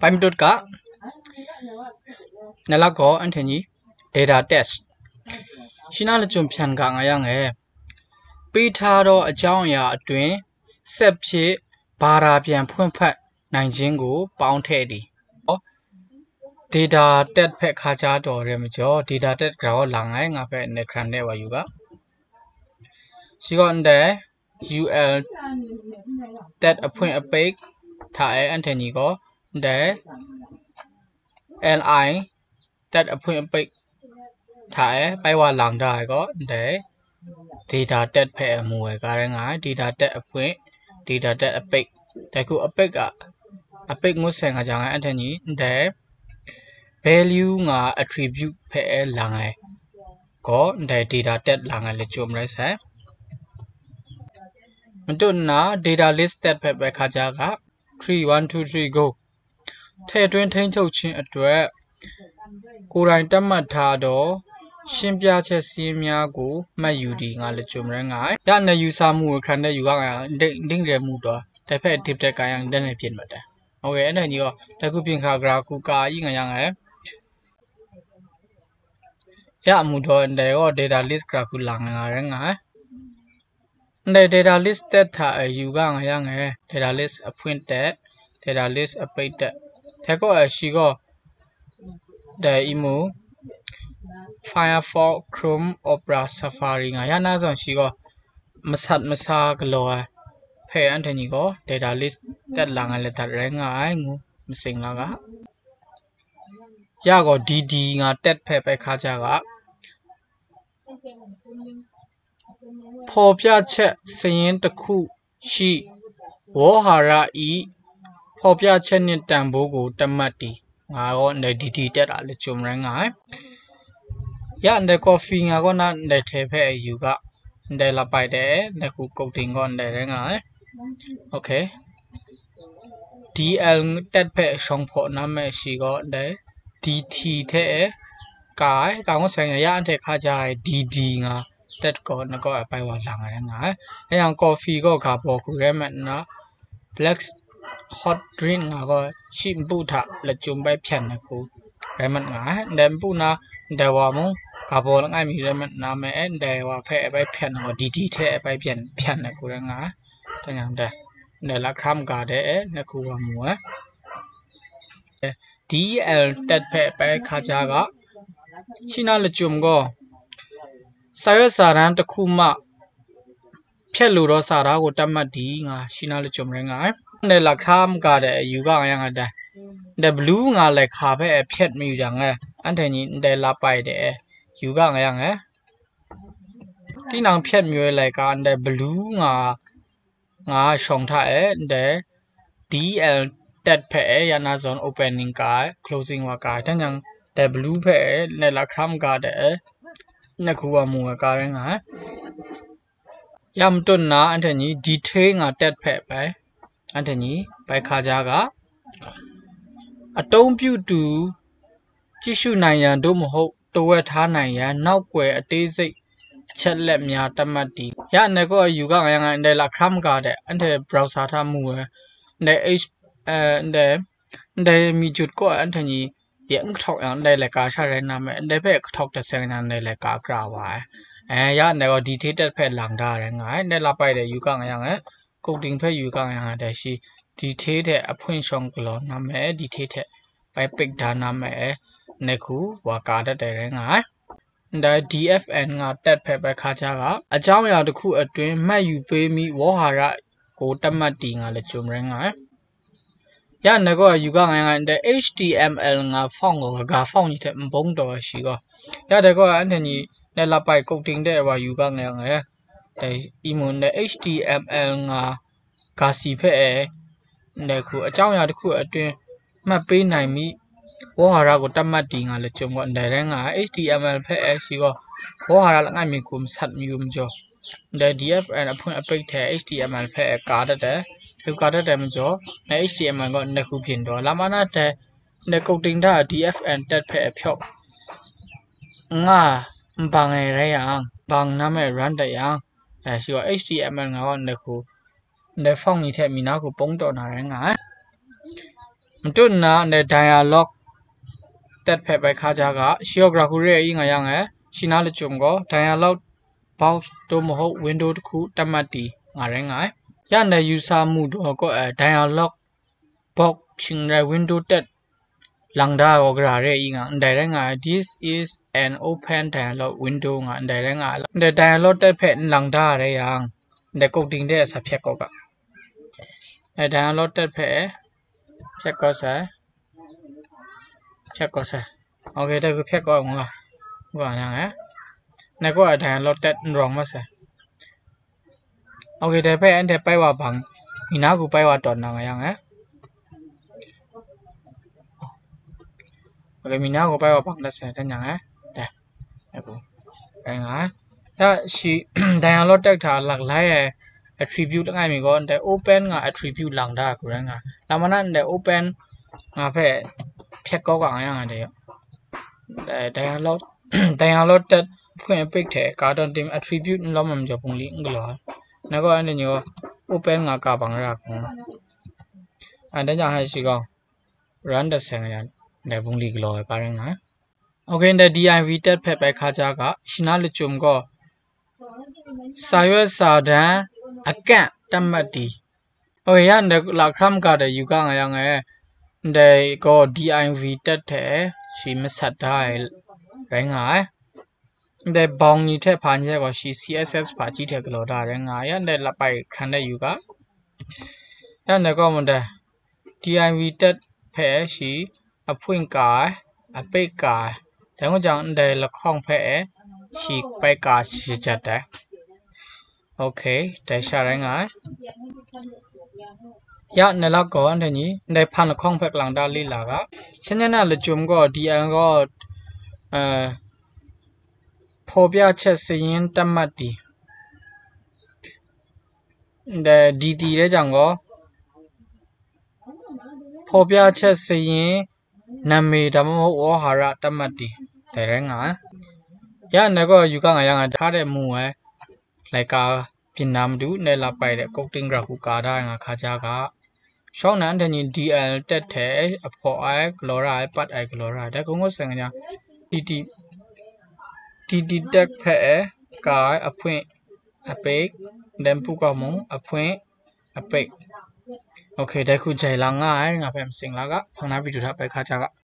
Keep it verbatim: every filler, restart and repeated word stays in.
ပိုင်မတွတ်က နလကော အန်ထိုင်နီ data test ရှိနာလကြုံဖြန်ကငါရငယ်ပေးထားသောအကြောင်းအရာအတွင်းဆက်ဖြစ်ဘာသာပြန်ဖွင့်ဖတ်နိုင်ခြင်းကိုပေါင်းထည့်သည် data test ဖက်ခါကြားတော်ရဲမကျော် data test ကြော်လာငယ်ငါဖက်နဲ့ cram နဲ့ဝါယူကရှိကော and then ul တက်အဖွင့်အပိတ်ထားအဲ အန်ထိုင်နီကော and then li တက်အဖွင့်အပိတ်ထားအဲပိုက်ဝါလောင်ထားအဲကော and then data test ဖဲအမူဝဲကားရဲငါ data test အဖွင့် data test အပိတ်တဲခုအပိတ်ကအပိတ်ငုတ်ဆိုင်ကကြောင်အဲ အန်ထိုင်နီ and then value ငါ attribute ဖဲအဲလောင်အဲကော and then data test လောင်အဲလကြုံရဲဆိုင်မတွတ်နာ data list တက်ဖဲပဲခါကြက three one two three go ထည့်သွင်းထိန်းချုပ်ခြင်းအတွက်ကိုယ်တိုင်သတ်မှတ်ထားသောရှင်းပြချက်စာရင်းများကိုမှတ်ယူသည်ငါလကြုံရဲငါရန်ယူဆမှုအခရန်တဲ့ယူကငါဒိတ်ဒိတ်ရဲမှုတော့တစ်ဖက်တစ်ဖက်ကရန်တဲ့နဲ့ပြင်ပါတယ်။ Okay အဲ့ဒါညီတော့တခုပြင်ခါကရာကူကာအီးငါရငါရမှုတော့တဲ့ရော data list ကရာကူလာငါရငါ Ndai data list တက်ထားအယူကငါရငယ် data list အဖွင့်တက် data list အပိတ်တက်ထဲကောအရှိကော the emo Firefox Chrome Opera Safari ငါရနာဆောင်ရှိကောမဆတ်မဆာကလောဖဲအန်ထနီကော data list တက်လာငါလက်ထပ်ရဲငါငူမစင်လာကရကော DD ငါတက်ဖဲပဲခါကြက ဖော်ပြချက်စာရင်းတစ်ခုရှိဝေါ်ဟာရ၏ဖော်ပြချက်နှင့်တန်ဖိုးကိုသတ်မှတ်သည်ငါကော ndai DD တက်တာလေကြုံရငါရ ndai coffee ငါကော na ndai ထဲဖဲအယူက ndai လာပိုက်တယ် ndai ခု coding ကော ndai ရဲငါ okay DL တက်ဖဲအရှုံးဖော်နာမည်ရှိကော ndai DT ထဲကကာကောဆိုင်ရ အန်ထဲခါကြ DD ငါ တက်ကောနကောအပိုင်ဝါလာငါရငါအဲရောင် coffee ကောကဘော်ကူရဲမနာ black hot drink ငါကောရှိမပူထလကြုံပိုက်ဖြန်နကူရဲမနာ ဒဲမပူနာဒဲဝါမူကဘော်လငါမီရဲမနာမဲဒဲဝါဖဲအပိုက်ဖြန်နကော DD ထဲအပိုက်ဖြန်ဖြန်နကူရငါတညာဒဲဒဲလာခရမ်ကာဒဲနကူဝါမူဝဲ DL တက်ဖဲအပိုက်ခါကြကရှိနာလကြုံကောစာရွက်စာတမ်းတစ်ခုမှ ဖြတ်လို့တော့စာသားကိုတတ်မှတ်သည်ငါရှိနာလကြုံရဲငါနဲ့လာခရမ်ကတဲ့ယူကငါရငါတန်းတဲ့ဘလူးငါလဲခါဖဲအဖြတ်မယူတာငါအန်ထိုင်နီတဲ့လာပိုက်တဲ့ယူကငါရငါတီနောင်ဖြတ်မျိုးလဲကတဲ့ဘလူးငါငါရှောင်ထားတဲ့ DL တက်ဖဲရနာဇွန် opening က closing ဝါကတန်းညံတဲ့ဘလူးဖဲနဲ့လာခရမ်ကတဲ့နှစ်ခုဝမူဝဲကရဲငါ ရမတွတ်နာအန်ထနီ detail ငါတက်ဖဲပဲအန်ထနီပဲခါကြကအတုံးပြုတ်သူကြည့်ရှုနိုင်ရန်သို့မဟုတ်တဝက်ထားနိုင်ရန်နောက်ွယ်အသေးစိတ်အချက်လက်များတတ်မှတ်သည်ရနေကောယူကငါငါတဲ့လာခရမ်ကတဲ့အန်ထ browser ထားမှုဝဲတဲ့ H အဲတဲ့တဲ့မီจุดကောအန်ထနီ ယက်မကထောက်အောင်လဲလဲကားချရဲနာမဲအန်တဲဖဲကထောက်တဆဲနာလဲလဲကားကြွားဝါအဲရနေတော့ဒီထေးတက်ဖဲလန်ဒါရဲငါအဲလာပိုက်တဲ့ယူကငါရငါကုတ်တင်ဖဲယူကငါရငါတဲ့ရှိဒီထေးတဲ့အဖွင့်ရှောင်းကလောနာမဲဒီထေးတဲ့ပိုက်ပိတ်ဒါနာမဲအဲနေခုဝါကားတတ်တဲ့ရဲငါအဲဒါ DFN ကတက်ဖဲပဲခါချားကအကြောင်းအရာတစ်ခုအတွင်းမှတ်ယူပေးမိဝေါ်ဟာရကိုတတ်မှတ်တီငါလည်းကြုံရဲငါအဲ ရန်တကောယူကငါငါတဲ့ HTML ငါ font ကိုကဂါ font ကြီးထက်မပုံးတော်ရှိကောရတဲ့ကောအန်ထနီနဲ့လာပိုက်ကုတ်တင်တဲ့ဝါယူကငါငါတဲ့ email နဲ့ HTML ငါဂါစီဖဲအဲတဲ့ခုအကြောင်းအရာတစ်ခုအတွင်းမှတ်ပေးနိုင်မိဝေါ်ဟာရကိုတတ်မှတ်တီငါလည်းကြုံကောတဲ့ငါ HTML ဖဲအဲရှိကောဝေါ်ဟာရလည်းငါမြင်ကိုမဆတ်မြူမကျော်တဲ့ DFN အဖွင့်အပိတ်ထဲ HTML ဖဲအဲကားတတ်တယ် လူကတတ်တယ်မကျော်နဲ့ HTML ကနခုပြင်တော့လာမနာတဲနဲ့ကုတ်တင်တာ DFN တက်ဖဲအဖျော့ငါဘာငယ်ရဲရန်ဘာနာမည် run တရန်အဲရှိတော့ HTML ငါကနခုနဲ့ font ကြီးထဲမီနာကိုပုံတော့နာရဲငါ Matut nna ndai dialog tet hpe bai hkaja ga, shi gaw gara hku re ai nga yang e, shi na lachyum gaw dialog box taw mahaw window tahku tat mat di nga rai nga ai. Ya ndai yu sa mu daw kaw e dialog box shing rai window tet lang da ai gaw gara re i nga, ndai rai nga ai. This is an open dialog window nga, ndai rai nga ai. Ndai dialog tet hpe n lang da ai rai yang, ndai coding de sa hpyek kaw ga. Ndai dialog tet hpe hpyek kaw sai. Hpyek kaw sai. Ok, dai hku hpyek kaw ai ngu nga. Ngu nga yang e. Ndai kaw ai dialog tet n rawng mat sai. Ok, dai hpe anhte pai wa bang, mi na hku pai wa tawn na nga yang e. Ok, mi na hku pai wa bang dat sai, dan yang e. Dai. Dai hku. Rai nga ai. Ya shi, dialog tet hta laklai ai attribute langai mi gaw, ndai open nga attribute lang da hku rai nga ai. Lam mana ndai open nga hpe hpyek kaw ga nga yang e dai. Dai, dialog, dialog tet hpung apik hte ka tawn tim attribute n lawm ai majaw bungli n galaw ai. Na gaw anhte ni gaw open nga ka bang ra hku. Anhte jang hai shi gaw run dat sai nga yang, ndai bungli galaw ai pa rai nga ai. Ok, ndai div tet hpe bai hkaja ga, shi na lachyum gaw, sa yawt sa dan akan tat mat di. Ok, ya ndai lahkram ga dai yu ga nga yang e, ndai gaw div tet hte shi masat da ai rai nga ai. Ndai bawng ni hte hpa ni hte gaw shi C S S hpa chyi hte galaw da ai rai nga ai. Ya ndai lapai hkran de yu ga. Ya ndai gaw mung dai div tet hpe shi ahpung ka ai, apik ka ai. Dai ngu jang ndai lahkawng hpe e shi bai ka shajat ai. Ok, dai sha rai nga ai. Ya, ndai lak gaw anhte ni ndai hpan lahkawng hpe kalang ta li la ga. Shanyan na lachyum gaw D L gaw, eh, ဖော်ပြချက်စာရင်း သတ်မှတ်တည်. Ndai D T တဲ့ကြောင့်ကော ဖော်ပြချက်စာရင်း နာမည် ဒါမှမဟုတ် ဝေါဟာရ သတ်မှတ်တည်. ဒဲရဲငါ. Ya, ndai gaw yu ga nga yang e, ထားတဲ့မူဝဲ laika ပြင်တာမတူ ne la pai de coding gra hku ka da nga hkaja ga. Shawng nan anhte ni D L tet hte ahpaw ai, galaw ra ai, pat ai, galaw ra ai. Dai hku ngut sai nga yang, D T, D T tet hpe e, ka ai, ahpung, apik, then pu ga mung, ahpung, apik. Ok, dai hku jai lang nga ai, nga hpe masing la ga, hpang na video hta bai hkaja ga.